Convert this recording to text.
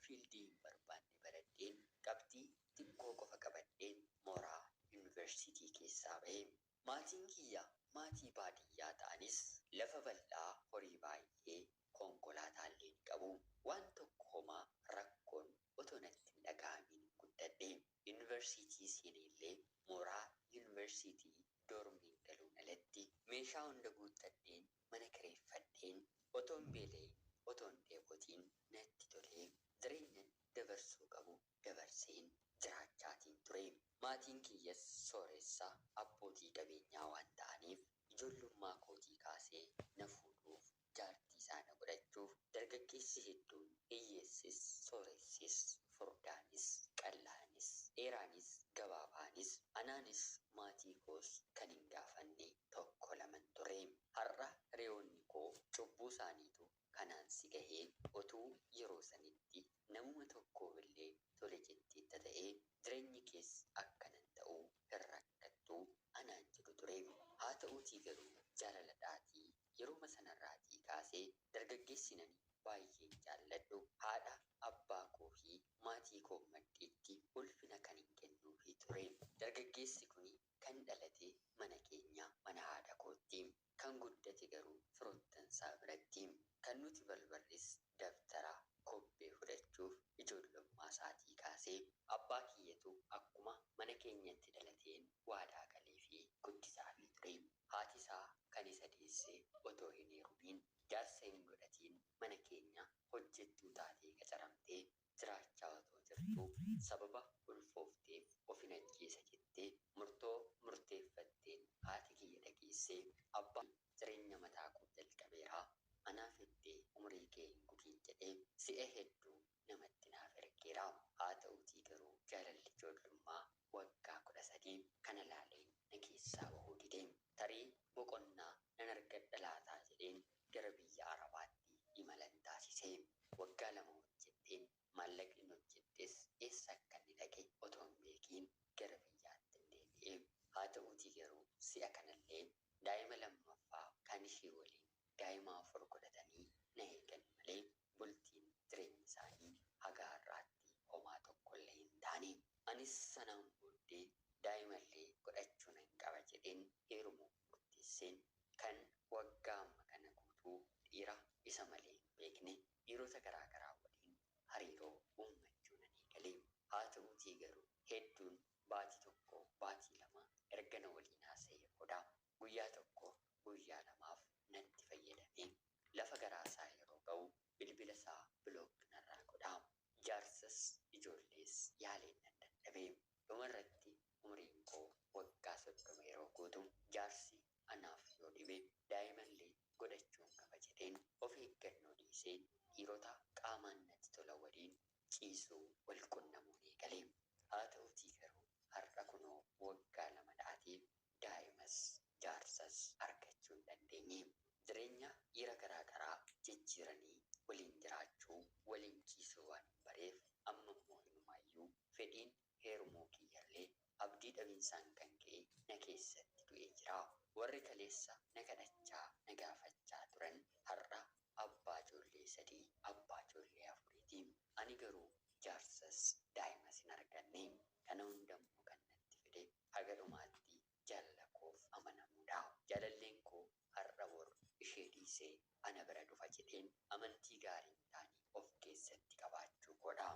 Fiildii hin barbaanne baradheen qabxii xiqqoo qofa qabadheen mooraa yuunivarsiitii keessaa bahe. Maatiin kiyya maatii baadiyyaa ta'anis lafa bal'aa, horii baay'ee, konkolaataallee ni qabu. Waan tokko homaa rakkoon otoo natti hin dhagahamiin guddadhe. Yuunivarsiitii seenellee mooraa yuunivarsiitii doormiin galuun alatti meeshaa hunda guuttadheen mana kireeffadheen otoon beela'in otoon dheebotiin natti tolee jireenya dabarsuu qabu dabarseen jiraachaatiin ture. Maatiin kiyyas sooressa abbootii qabeenyaa waan ta'aniif ijoollummaa kootii kaasee na fuudhuuf, jaartii isaa na godhachuuf dargaggeessi hedduun, hiyyeessis sooressis, furdaanis qal'aanis, dheeraanis gabaabaanis, anaanis maatii koos kan hin gaafanne tokko laman ture. Har'a hiriyoonni koo cubbuu isaaniitu kanaan si gahee, otuu yeroo sanitti namuma tokkoof illee tole jetteetta ta'ee jireenyi kees akkanan ta'uu hin rakkattuu anaan jedhu ture. Haa ta'uutii garuu jaalala dhaatii yeruma sanarraatii kaasee dargaggeessi nani baay'een jaalladhu haadha abbaa koo fi maatii koo maddiitti ulfina kan hin kennuufii ture. Dargaggeessi kun kan dhalate mana keenya, mana haadha kootti. Kan guddate garuu firoottansaa biratti. Kan nuti balballis dabtara kobbee fudhachuuf ijoollummaa isaatii kaasee abbaa kiyyatu akkuma mana keenyatti dhalateen waadaa galee fi guddisaafii ture. Haati isaa kan isa deesse otoo hin heerumiin, jaarsa hin godhatiin, mana keenya hojjettuu taatee qacaramtee jiraachaa otoo jirtuu sababa ulfoofteef ofin ajjeesa jettee murtoo murteeffatteen haati kiyya dhageessee abbaa jireenya mataa koo jalqabeeraa, anaaf jettee umurii kee hin gubiin jedhee si'a hedduu namatti naaf ergeera. Haa ta'uutii garuu jaalalli ijoollummaa waggaa 13 kana laaleen na keessaa bahuu dide. Tarii boqonnaa nan argadha laataa jedheen gara biyya Arabaatti imalan taasise. Waggaa 2 hojjedheen maallaqni hojjedhes eessa akka inni dhaqe otoo hin beekiin gara biyyaatti hin deebi'e. Haa ta'uutii garuu si'a kanallee daa'ima lammaffaa kan ishee waliin daa'ima 4 godhatanii na eegan malee bultiin jireenyi isaanii haga har'aatti homaa tokkollee hin taane. Anis sanaan booddee daa'imallee godhachuu nan qaba jedheen heerumuuf murteesseen kan waggaa amma kana guutuu dhiira isa malee hin beekne dhiirota garaa garaa waliin hariiroo uummachuu nan eegale. Haa ta'uutii garuu hedduun baatii 1, baatii 2 erga na waliin haasa'ee booda guyyaa 1, guyyaa 2f natti fayyadamee lafa garaasaa yeroo ga'u bilbila isaa block narraa godha. Jaarsas ijoollees yaaleen nan dadhabe. Dhumarratti umriin koo waggaa 30 yeroo guutu jaarsi anaaf yoo dhibe daa'imallee godhachuun qaba jedheen of eeggannoo dhiisee dhiirota qaamaan natti tolan waliin ciisuu, wal qunnamuun eegale. Haa ta'uutii garuu har'a kunoo waggaa 2 dhaatiif daa'imas jaarsas argachuu hin dandeenye. Jireenya dhiira garaa garaa jijjiiranii waliin jiraachuu, waliin ciisuu waan hin bareef amma immoo inumaayyuu fedhiin heerumuu kiyyallee abdii dhabiinsaan kan ka'e na keessatti du'ee jira. Warri kaleessa na kadhachaa, na gaafachaa turan har'a abbaa ijoollee 3, abbaa ijoollee 4ti. Ani garuu jaarsas daa'imas hin arganne. Kana hundammoo kan natti fide haga dhumaatti jaalala koof amanamuudha. Jaalalleen koo har'a bor ishee dhiisee ana bira dhufa jedheen amantii gaarii hin taane of keessatti qabaachuu koodha.